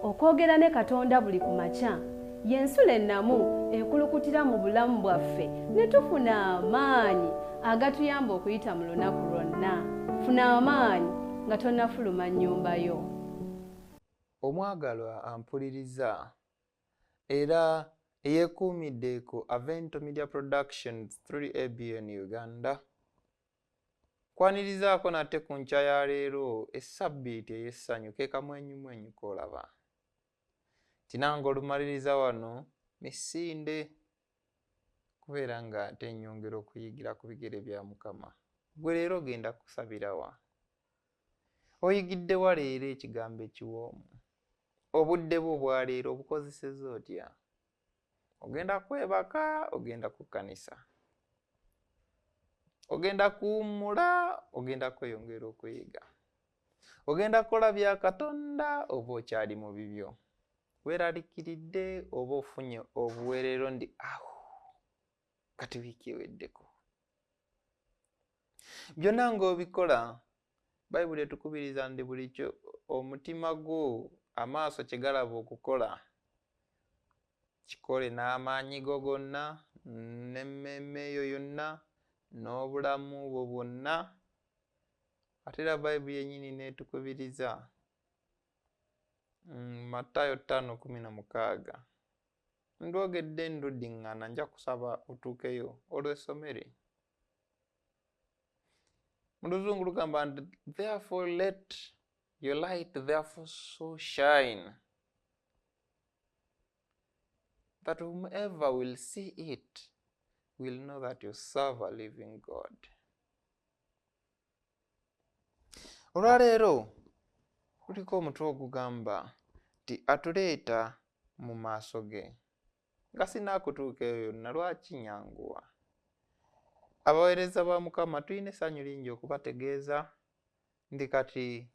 Okwogera ne Katonda buli ku makya y'ensulo ennamu ekulukutira mu bulamu bwaffe ne tufuna amaanyi agatuyamba okuyita mu lunaku lwonna. Funa amaanyi nga tonnafuluma nnyumba yo. Omwagalwa ampuliriza era eyeekuumidde ku Avento Media Productions 3 ABN Uganda. Kwanirizaako nate ku nkya ya leero essabbiiti ey'essanyu ke kamwenyumwenyu k'olaba. Tinanga olumaliriza wano misinde kubeera nga ate nnyongera okuyigira ku bigere bya Mukama. Ggwe leero ogenda kusabira wa? Oyigidde wa leero ekigambo ekiwoomu? Obudde bwo obwa leero obukozesezza otya? Ogenda kwebaka, ogenda ku kkanisa. Ogenda kuwummula, ogenda kweyongera okuyiga. Ogenda kukola bya Katonda oba okyali mu bibyo. Weeraliikiridde oba ofunye obuweerero ndi awo kati wiiki eweddeko. Byonna ng'obikola, Bayibuli etukubiriza ndi bulijjo omutima gwo amaaso kye galaba okukola kikole n'amaanyi go gonna n'emmeeme yo yonna n'obulamu bwo bwonna. Ate era Bayibuli yennyini n'etukubiriza Matayo 5:16. Ndwogedde nduddiŋŋana nja kusaba otuukeyo olwesomere. Mu Luzungu lugamba nti therefore let your light therefore so shine that whomever will see it will know that you serve a living God. Olwaleero kuliko omutwe ogugamba nti atuleeta mu maaso ge. Nga sinaakutuuka eyo yonna lwaki nyanguwa? Abaweereza ba Mukama tulina essanyu lingi okubategeeza ndi kati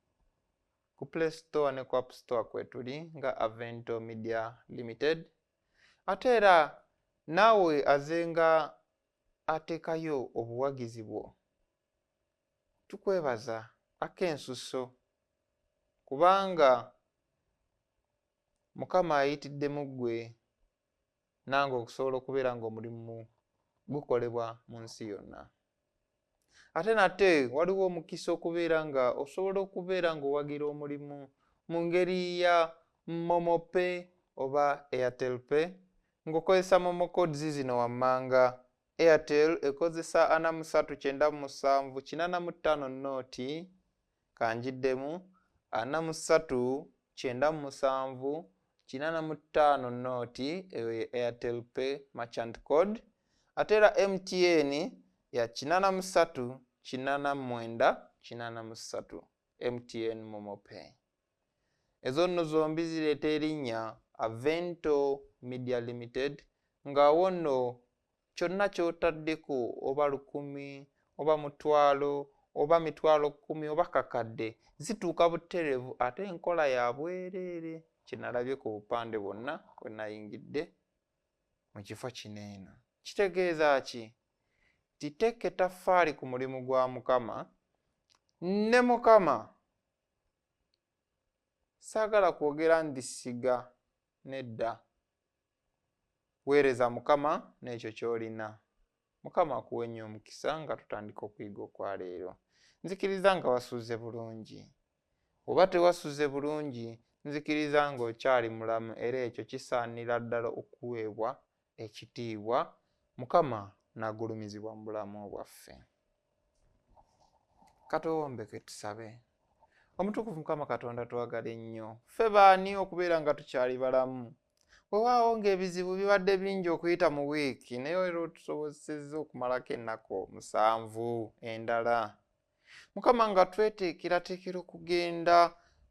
ku Play Store ne ku App Store kwe tuli nga Avento Media Limited. Ate era naawe azenga ateekayo obuwagizi bwo, tukwebaza ak'ensusso kubanga Mukama ayitiddemu ggwe nange okusobola okubeera ng'omulimu gukolebwa mu nsi yonna. Ate nate waliwo omukisa okubeera nga osobola okubeera ng'owagira omulimu mu ngeri ya Momo Pay oba Airtel Pay ng'okozesa Momo codes zino wammanga. Airtel ekozesa 43 97 85 noti kanjiddemu 43 97 85 noti eyo ye Airtel Pay merchant code. Ate era MTN ya 83 89 83 MTN Momo Pay. Ezo nno zombi zireeta erinnya Avento Media Limited ng'awo nno kyonna ky'otaddeko oba 1000 oba 5,000 oba 10,000 oba kakadde zituuka butereevu ate enkola ya bwereere kye nalabye ku bupande bwonna bwe nayingidde mu kifo kino eno. Kitegeeza ki? Nti teeka ettaffaali ku mulimu gwa Mukama ne Mukama. Saagala kwogera ndisiga nedda. Weereza Mukama n'ekyo ky'olina. Mukama akuwe nnyo omukisa nga tutandika okuyiga okwaleero. Nzikiriza nga wasuze bulungi. Oba tewasuze bulungi, nzikiriza ng'okyali mulamu era ekyo kisaanira ddala okuweebwa ekitiibwa Mukama n'agulumizibwa mu bulamu bwaffe. Katuwombeke tusabe. Omutukuvu Mukama Katonda twagala ennyo. Ffe baani okubeera nga tukyali balamu? Weewaawo ng'ebizibu bibadde bingi okuyita mu wiiki naye era otusobozesezza okumalako ennaku 7 endala. Mukama nga tweteekerateekera okugenda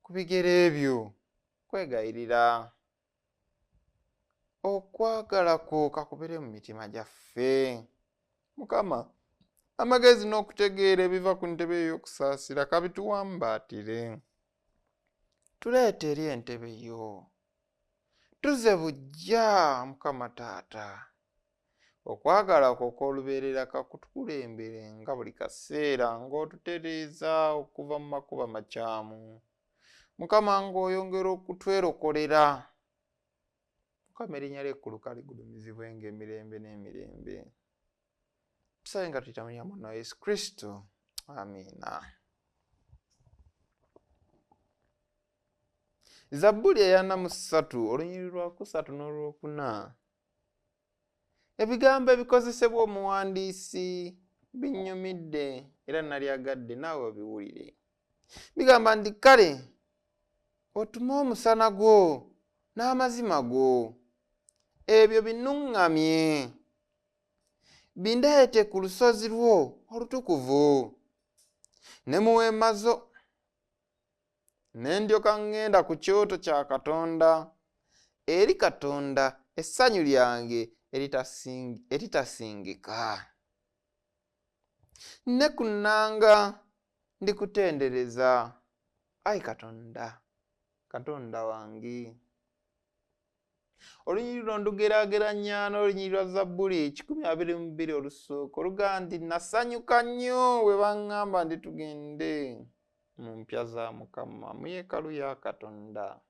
ku bigere ebyo kwegayirira okwagala kwo kakubere mu mitima gyaffe. Mukama amagezi n'okutegeera ebiva ku ntebe ey'okusaasira kabituwambaatire. Tuleete eri entebe yo. Tuzze buggya Mukama Taata. Okwagala kwo okw'olubeerera kakutukulembere nga buli kaseera ng'otutereeza okuva mu makubo amakyamu. Mukama ng'oyongera okutwerokolera. Mukama erinnya ly'ekkulu kaligulumizibwenga emirembe n'emirembe. Tusabe nga tuyita mu linnya lya Mwana wa Yesu Kristo. Amiina. Zabbuli eyana mu ssatu olunyiriri lwakusatu n'olwokuna. Ebigambo ebikozesebwa omuwandiisi binnyumidde era nalyagadde naawe obiwulire. Bigamba nti kale otume omusana gwo n'amazima go, ebyo binnuŋŋamye, bindeete ku lusozi lwo olutukuvu ne mu weema zo, ne ndyoka ŋŋenda ku kyoto kya Katonda, eri Katonda essanyu lyange eritasingika. Ne ku nnanga ndikutendereza, ayi Katonda, Katonda wange. Olunyiriri luno ndugeraageranya n'olunyiriri lwa Zabbuli 122 olusooka olugamba nti nasanyuka nnyo bwe baŋŋamba nti tugende mu mpya za Mukama, mu yeekaalu ya Katonda.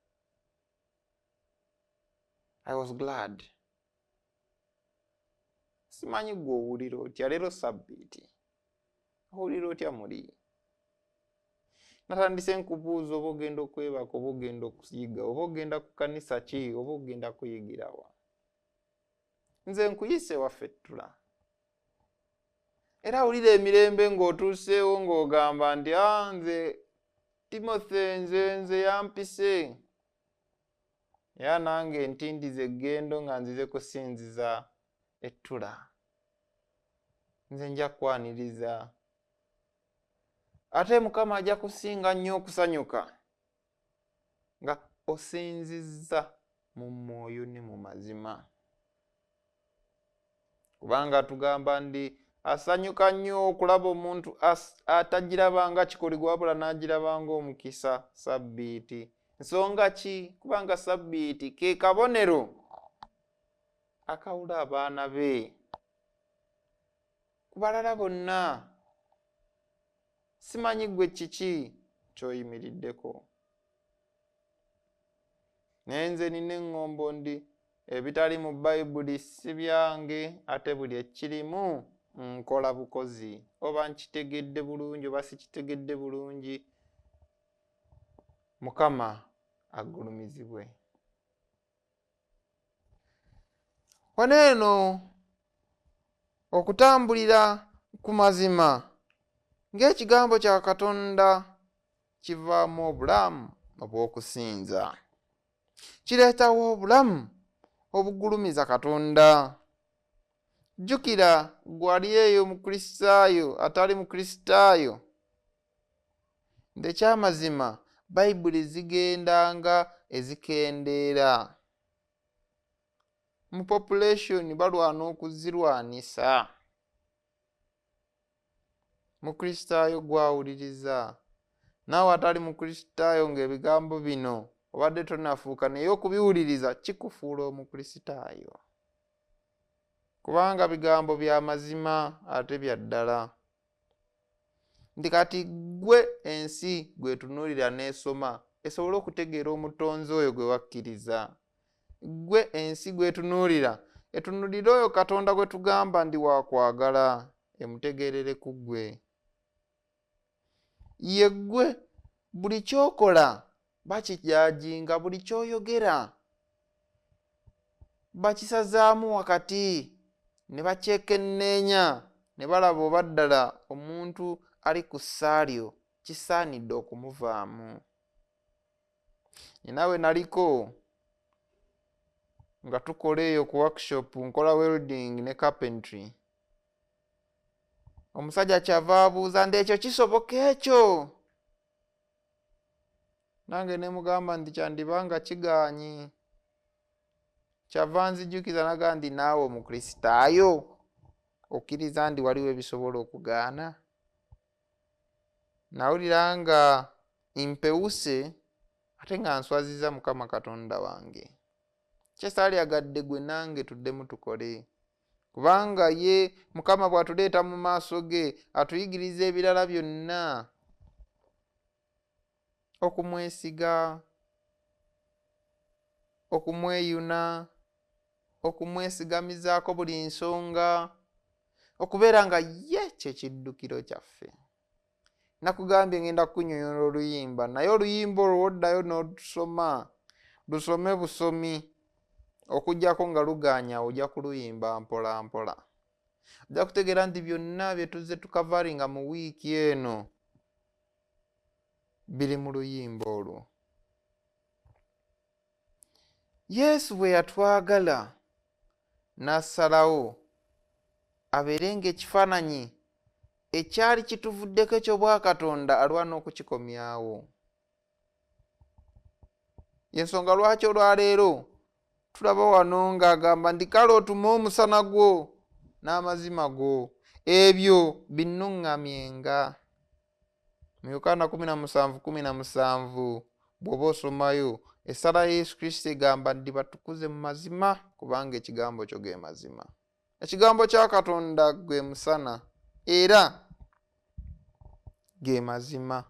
I was glad. Simanyi ggwe owulira otya leero Ssabbiiti, owulira otya muli? Natandise nkubuuza oba ogenda okwebaka, oba ogenda okuyiga, oba ogenda ku kkanisa ki, oba ogenda kuyigirawa. Nze nkuyise waffe ttula. Era wulira emirembe ng'otuuseewo ng'ogamba nti nze Timothy nze yampise. Era nange ntindize eggendo nga nzize kusinziza ettula. Nze nja kwaniriza. Ate Mukama ajja kusinga nnyo okusanyuka nga osinzizza mu mwoyo ne mu mazima. Kubanga tugamba nti asanyuka nnyo okulaba omuntu atagirabanga kikoligo wabula n'agirabanga omukisa Ssabbiiti. Nsonga ki? Kubanga Ssabbiiti ke kabonero akawula abaana be ku balala bonna. Simanyi ggwe kiki ky'oyimiriddeko. Naye nze nina eŋŋombo ndi ebitali mu Bayibuli si byange, ate buli ekirimu nkola bukozi. Oba nkitegedde bulungi oba sikitegedde bulungi, Mukama agulumizibwe. Wano eno okutambulira ku mazima ng'ekigambo kya Katonda kivaamu obulamu obw'okusinza. Kireetawo obulamu obugulumiza Katonda. Jjukira ggwe ali eyo Mukristaayo atali Mukristaayo nti ekyamazima Bayibuli zigendanga ezikendeera. Mu population balwana okuzirwanisa. Mukristaayo gw'awuliriza, naawe atali Mukristaayo ng'ebigambo bino obadde tonafuuka naye okubiwuliriza kikufuula Omukristaayo. Kubanga bigambo bya mazima ate bya ddala. Nti kati ggwe ensi gw'etunuulira n'esoma esobole okutegeera omutonzi oyo gwe wakkiriza. Ggwe ensi gw'etunuulira etunuulire oyo Katonda gwe tugamba ndi wa kwagala emutegeerere ku ggwe. Ye ggwe buli ky'okola bakijajinga, buli ky'oyogera bakisazaamu wakati ne bakyekenneenya ne balaba oba ddala omuntu ali ku ssaalyo kisaanidde okumuvaamu. Nina we naliko nga tukola eyo ku workshop, nkola welding ne carpentry. Omusajja kyava abuuza nti ekyo kisoboka ekyo? Nange ne mugamba nti kyandibanga kigaanyi. Kyava nzijjukiza naga nti naawe Omukristaayo okkiriza nti waliwo ebisobola okugaana. Nawulira nga mpewuse ate nga nswaziza Mukama Katonda wange. Kyesaalyagadde gwe nange tuddemu tukole. Kubanga ye Mukama bw'atuleeta mu maaso ge atuyigiriza ebirala byonna. Okumwesiga, okumweyuna, okumwesigamizaako buli nsonga, okubeera nga ye kye kiddukiro kyaffe. Nakugambye ngenda kukunnyonnyola oluyimba, naye oluyimba olwo woddayo n'olusoma, lusome busomi, okuggyako nga lugaanya ojja kuluyimba mpola mpola. Ojja kutegeera nti byonna bye tuzze tukavaringa mu wiiki eno biri mu luyimba olwo. Yesu bwe yatwagala n'asalawo abeere ng'ekifaananyi ekyali kituvuddeko eky'obwakatonda alwana okukikomyawo. Y'ensonga lwaki olwaleero tulaba wano ng'agamba nti kale otume omusana gwo n'amazima go, ebyo binnuŋŋamyenga. Mu Yokaana 17:17 bw'oba osomayo essala ya Yesu Kristo egamba nti batukuze mu mazima kubanga ekigambo kyo ge mazima. Ekigambo kya Katonda gwe musana era ge mazima.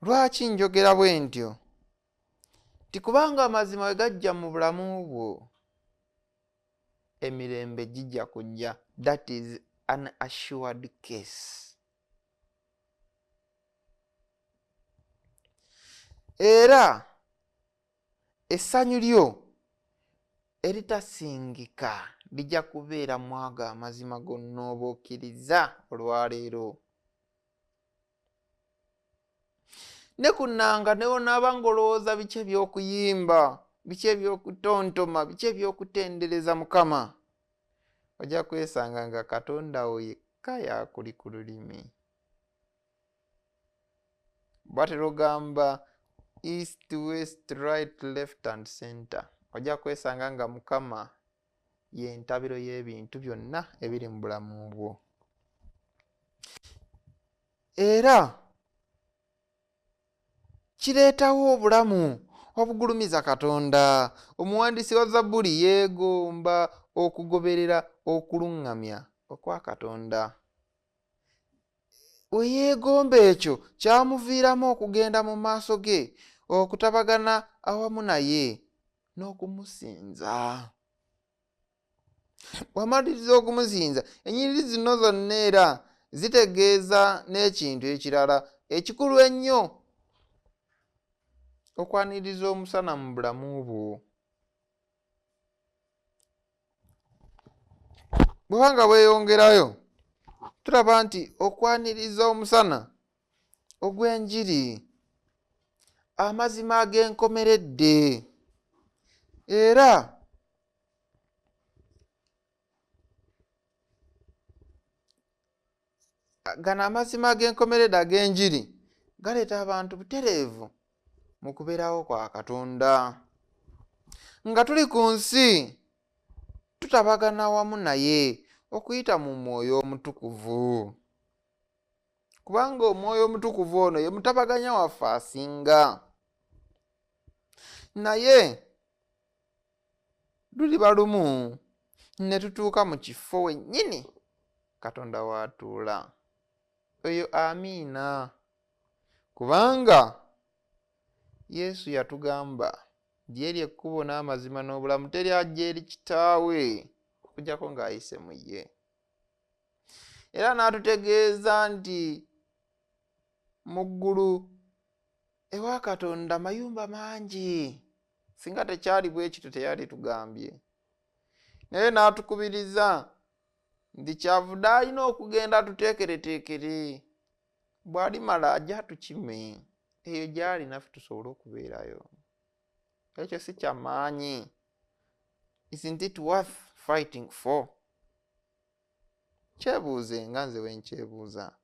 Lwaki njogera bwe ntyo? Nti kubanga amazima we gajja mu bulamu bwo, emirembe gijja kujja. That is an assured case. Era essanyu lyo eritasingika lijja kubeera mu ago amazima gonna oba okkiriza olwaleero. Ne ku nnanga ne wonaaba ng'olowooza biki eby'okuyimba, biki eby'okutontoma, biki eby'okutendereza Mukama, ojja kwesanga nga Katonda wo yekka y'akuli ku lulimi. Batera ogamba east, west, right, left and center. Ojja kwesanga nga Mukama y'entabiro y'ebintu byonna ebiri mu bulamu bwo. Era kireetawo obulamu obugulumiza Katonda. Omuwandiisi wa Zabbuli yeegomba okugoberera okuluŋŋamya okwa Katonda. We yeegomba ekyo kyamuviiramu okugenda mu maaso ge, okutabagana awamu naye n'okumusinza. Bw'amaliriza okumusinza, ennyiriri zino zonna era zitegeeza n'ekintu ekirala ekikulu ennyo, okwaniriza omusana mu bulamu bwo. Bw'oba nga weeyongerayo, tulaba nti okwaniriza omusana ogw'enjiri, amazima ag'enkomeredde, era gano amazima ag'enkomeredde ag'enjiri galeeta abantu butereevu mu kubeerawo kwa Katonda. Nga tuli ku nsi tutabagana wamu naye okuyita mu Mwoyo Omutukuvu, kubanga Omwoyo Omutukuvu ono ye mutabaganya waffe asinga. Naye luliba lumu ne tutuuka mu kifo wennyini Katonda w'atuula. Oyo amiina, kubanga Yesu yatugamba nti eri ekkubo n'amazima n'obulamu, teri ajja eri Kitaawe okuggyako ng'ayise mu ye. Era n'atutegeeza nti mu ggulu ewa Katonda mayumba mangi, singa tekyali bwe kityo teyali tugambye. Naye n'atukubiriza nti kyavudde alina okugenda atuteekereteekere, bw'alimala ajja atukime eyo gy'ali naffe tusobole okubeerayo. Ekyo si kya maanyi. Isn't it worth fighting for? Kyebuuze nga nze we nkyebuuza.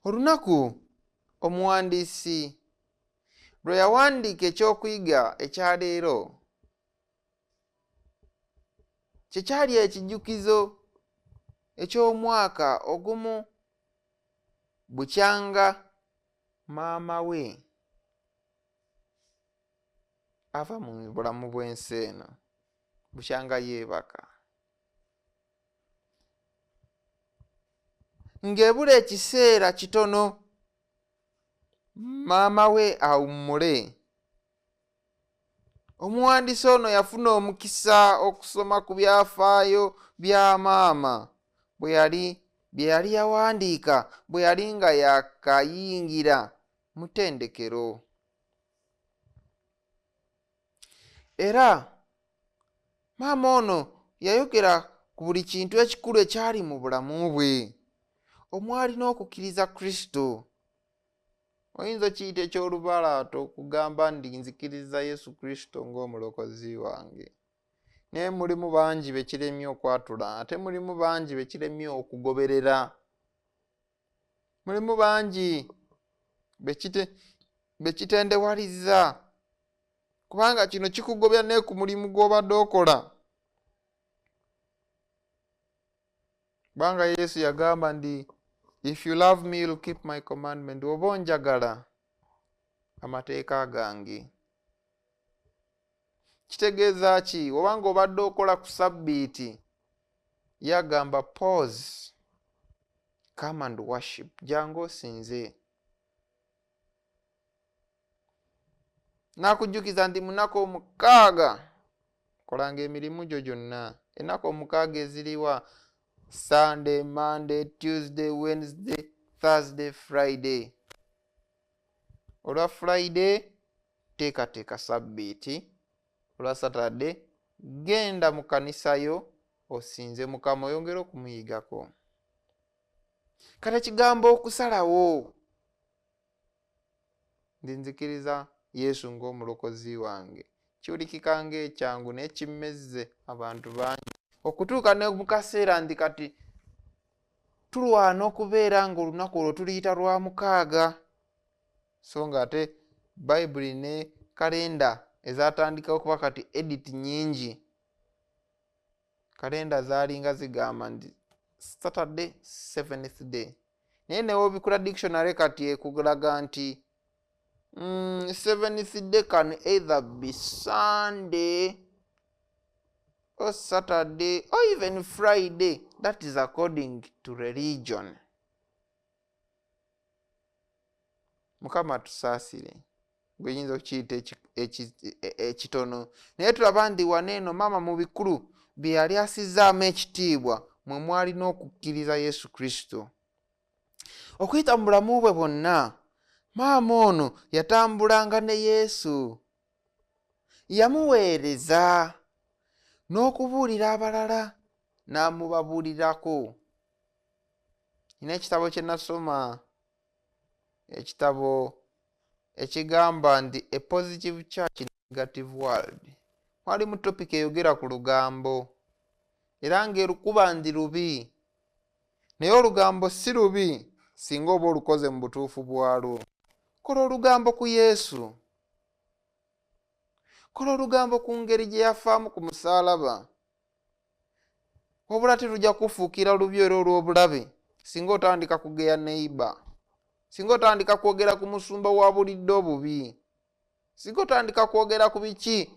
Olunaku omuwandiisi lwe yawandiika ekyokuyiga ekya leero kye kyali ekijjukizo eky'omwaka ogumu bukyanga maama we ava mu bulamu bw'ensi eno, bukyanga yeebaka. Ng'ebula ekiseera kitono maama we awummule, omuwandiisi ono yafuna omukisa okusoma ku byafaayo bya maama bye yali yawandiika bwe yali nga yakayingira mu ttendekero. Era maama ono yayogera ku buli kintu ekikulu ekyali mu bulamu bwe, omwali n'okukkiriza Kristo. Oyinza okiyita eky'olubalaato okugamba nti nzikiriza Yesu Kristo ng'omulokozi wange, naye mulimu bangi bekiremye okwatula, ate mulimu bangi bekiremye okugoberera, mulimu bangi bekitendewaliza, kubanga kino kikugobya ne ku mulimu gw'obadde okola. Kubanga Yesu yagamba nti if you love me, you'll keep my commandment. Oba onjagala amateeka gange. Kitegeeza ki? Obanga obadde okola ku sabbiiti, yagamba pause, come and worship, jangu osinze. Nakujjukiza nti munaku 6 kolanga emirimu gyo gyonna. Ennaku 6 eziriwa? Sunday, Monday, Tuesday, Wednesday, Thursday, Friday. Olwa Friday teekateeka sabbiiti, olwa Saturday genda mu kanisa yo osinze Mukama, oyongere okumuyigako. Kati ekigambo okusalawo ndi nzikiriza Yesu ng'omulokozi wange kiwulikika ng'ekyangu naye kimmezze abantu bangi okutuuka ne mu kaseera nti kati tulwana okubeera ng'olunaku olwo tuliyita lwa 6, so nga ate Bayibuli ne kalenda ezatandika okuba kati edit nnyingi. Kalenda zaalinga zigamba nti Saturday 7th day, naye newobikula dictionary kati ekulaga nti 7th day can either be Sunday or Saturday or even Friday. That is according to religion. Mukama tusaasire, gwe yinza okukiyita ekitono, naye tulaba ndi wano eno maama mu bikulu bye yali asizzaamu ekitiibwa mwe mwali n'okukkiriza Yesu Kristo. Okuyita mu bulamu bwe bwonna, maama ono yatambulanga ne Yesu, yamuweereza n'okubuulira abalala n'amubabuulirako. Nina ekitabo kye nasoma, ekitabo ekigamba nti A Positive Church in a Negative World. Mwalimu topic eyogera ku lugambo, era ng'erukuba ndi lubi, naye olugambo si lubi singa oba olukoze mu butuufu bwalwo. Kola olugambo ku Yesu, kola olugambo ku ngeri gye yafaamu ku musaalaba. Wabula tetujja kufuukira lubi era olw'obulabe singa otandika kugeya neighbor, singa otandika kwogera ku musumba wa bulidde obubi, singa otandika kwogera ku biki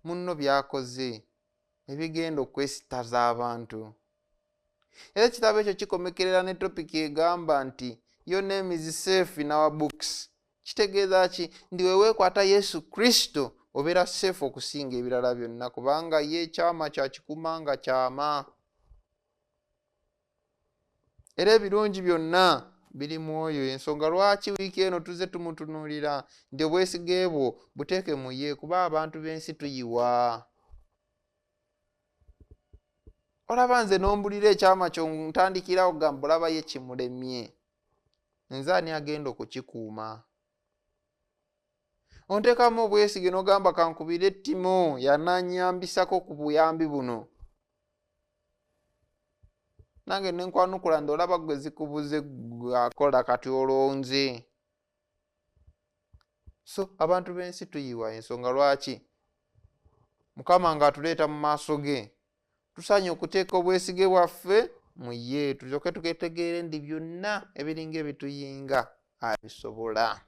munno by'akoze ebigenda okwesitaza abantu. Era ekitabo ekyo kikomekerera ne topiki egamba nti your name is safe in our books. Kitegeeza ki? Nti we weekwata Yesu Kristo obeera safe okusinga ebirala byonna, kubanga ye ekyama kyakikuuma nga kyama. Era ebirungi byonna biri mu oyo. Ensonga lwaki wiiki eno tuzze tumutunuulira nti obwesige bwo buteeke mu ye, kuba abantu b'ensi tuyiwa. Olaba nze n'ombulira ekyama kyo ntandikirawo kugamba olaba ye kimulemye, nze ani agenda okukikuuma? Onteekamu obwesige n'ogamba kankubire ettimu yananyambisako ku buyambi buno, nange ne nkwanukula nti olaba ggwe zikubuze akola kati olwo nze. So abantu b'ensi tuyiwa. Ensonga lwaki Mukama ng'atuleeta mu maaso ge tusaanye okuteeka obwesige bwaffe mu ye, tulyoke tuketegeere nti byonna ebiringa ebituyinga abisobola.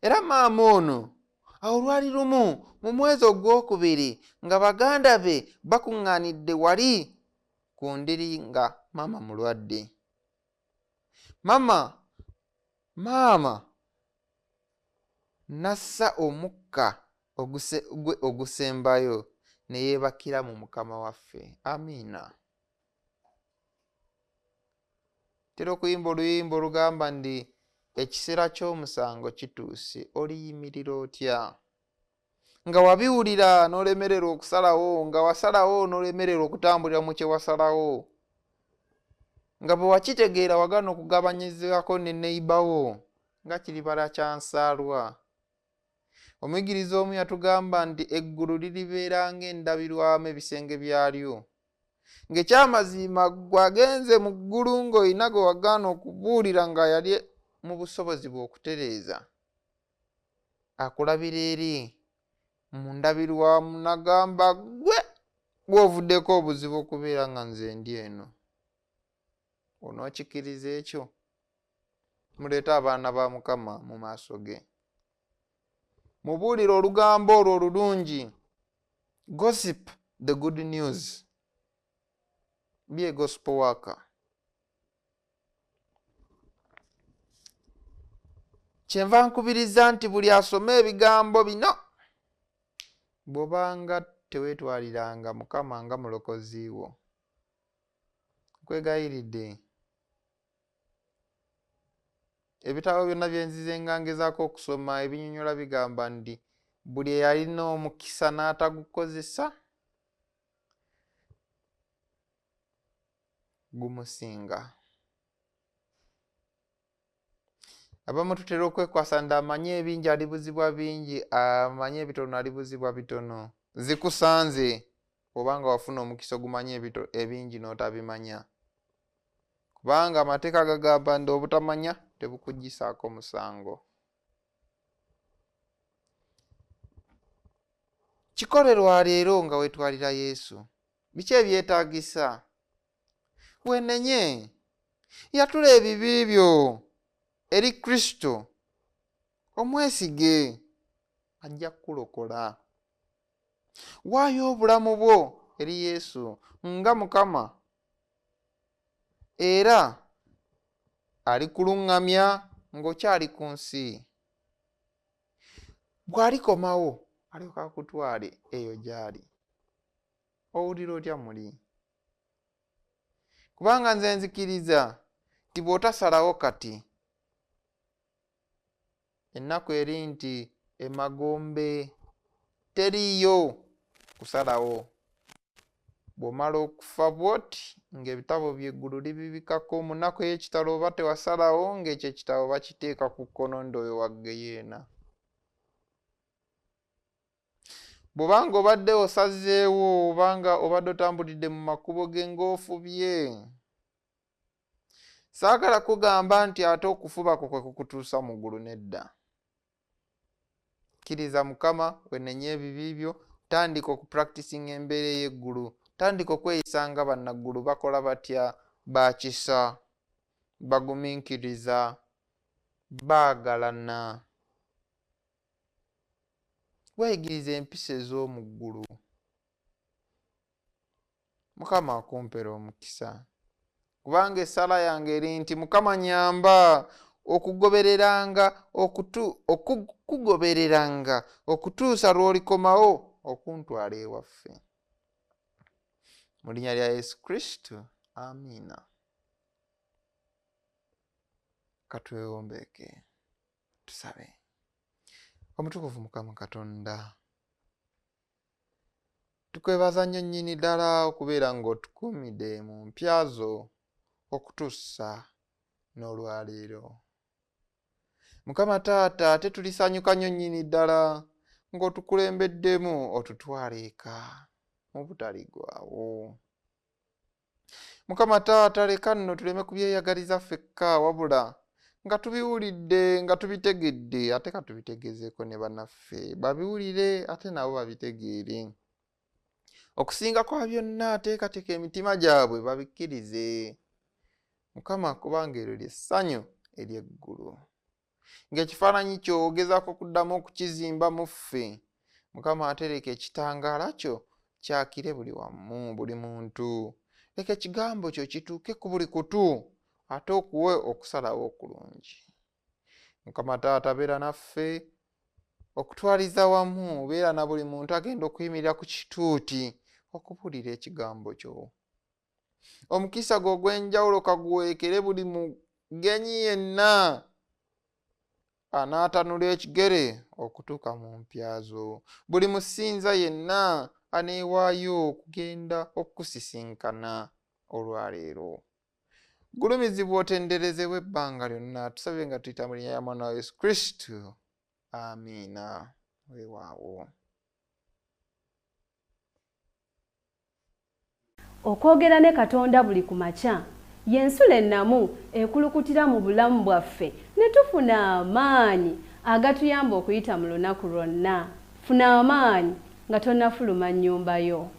Era maama ono Awo lwali lumu mu mwezi ogwokubiri nga baganda be bakuŋŋaanidde wali ku ndiri nga maama mulwadde. Maama n'assa omukka gwe ogusembayo ne yeebakira mu Mukama waffe. Amiina. Tera okuyimba oluyimba olugamba nti ekiseera ky'omusango kituuse, oliyimirira otya? Nga wabiwulira n'olemererwa okusalawo, nga wasalawo n'olemererwa okutambulira mu kye wasalawo, nga bwe wakitegeera wagaana okugabanyizaako ne neighbour nga kiribala kya nsaalwa. Omuyigiriza omu yatugamba nti eggulu liribeera ng'endabirwamu ebisenge byalyo. Ng'ekyamazima gwagenze mu ggulu ng'olina gwe wagaana okubuulira nga yali mu busobozi bw'okutereeza. Akulabira eri mu ndabirwamu n'agamba ggwe gw'ovuddeko obuzibu okubeera nga nze ndi eno. Onookikiriza ekyo? Muleete abaana ba Mukama mu maaso ge. Mubuulire olugambo olwo olulungi. Gossip the good news. Be a gospel worker. Kyenva nkubiriza nti buli asoma ebigambo bino bw'obanga teweetwaliranga Mukama nga mulokozi wo, nkwegayiridde ebitabo byonna bye nzize nga ngezaako okusoma ebinnyonnyola bigamba nti buli eyalina omukisa n'atagukozesa gumusinga. Abamu tutera okwekwasa nti amanyi ebingi alibuzibwa bingi, amanyi ebitono alibuzibwa bitono. Zikusanze obanga wafuna omukisa ogumanya ebingi n'otabimanya, kubanga amateeka gagamba nti obutamanya tebukuggyisaako musango. Kikolerwa leero nga weetwalira Yesu. Biki ebyetaagisa? Weenenye, yatula ebibi byo eri Kristo, omwesige, ajja kukulokola. Waayo obulamu bwo eri Yesu nga Mukama, era alikuluŋŋamya ng'okyali ku nsi. Bw'alikomawo alyoka akutwale eyo gy'ali. Owulira otya muli? Kubanga nze nzikiriza nti bw'otasalawo kati, ennaku eri nti emagombe teriiyo kusalawo. Bw'omala okufa bw'oti ng'ebitabo by'eggulu libibikako mu nnaku ey'ekitalo oba tewasalawo ng'ekyo ekitabo bakiteeka ku kkono nd'oyo wa ggeyeena. Bw'obanga obadde osazeewo obanga obadde otambulidde mu makubo ge ng'ofubye, saagala kugamba nti ate okufuba kwo kwe kukutuusa mu ggulu, nedda. Kkiriza Mukama, wenenye ebibi byo, tandika okupracticinga embeera ey'eggulu, tandika okweyisa nga bannaggulu bakola batya, baakisa, bagumiikiriza, baagalana. Weeyigiriza empisa ez'omu ggulu. Mukama akumpera omukisa, kubanga essala yange eri nti Mukama nnyamba okukugobereranga okutuusa lw'olikomawo okuntwala ewaffe. Mu linnya lya Yesu Kristo, amiina. Katwewombeeke tusabe. Omutukuvu Mukama Katonda, tukwebaza nnyo nnyini ddala okubeera ng'otukuumidde mu mpya zo okutuusa n'olwaleero. Mukama Taata, ate tulisanyuka nnyo nnyini ddala ng'otukulembeddemu otutwala eka mu butaligwawo. Mukama Taata, leka nno tuleme kubyeyagaliza ffekka, wabula nga tubiwulidde, nga tubitegedde, ate ka tubitegezeeko ne bannaffe babiwulire ate nabo babitegeere. Okusinga kwa byonna teekateeka emitima gyabwe babikkirize. Mukama, kubanga eryo ly'essanyu ery'eggulu. Ng'ekifaananyi kyo ogezaako okuddamu okukizimba mu ffe. Mukama atereka ekitangaala kyo kyakire buli wamu, buli muntu. Leka ekigambo kyo kituuke ku buli kutu, ate okuwe okusalawo okulungi. Mukama Taata, beera naffe okutwaliza wamu, beera na buli muntu agenda okuyimirira ku kituuti okubuulira ekigambo kyo. Omukisa gwo ogw'enjawulo kaguweekere buli mugenyi yenna anaatanula ekigere okutuuka mu mpya zo. Buli musinza yenna aneewaayo okugenda okukusisinkana olwaleero. Gulumizibwa otenderezebwe ebbanga lyonna. Tusabe nga tuyita mu linnya lya Mwana wa Yesu Kristo. Amiina. Weewaawo. Okwogera ne Katonda buli ku makya y'ensulo ennamu ekulukutira mu bulamu bwaffe ne tufuna amaanyi agatuyamba okuyita mu lunaku lwonna. Funa amaanyi nga tonnafuluma nnyumba yo.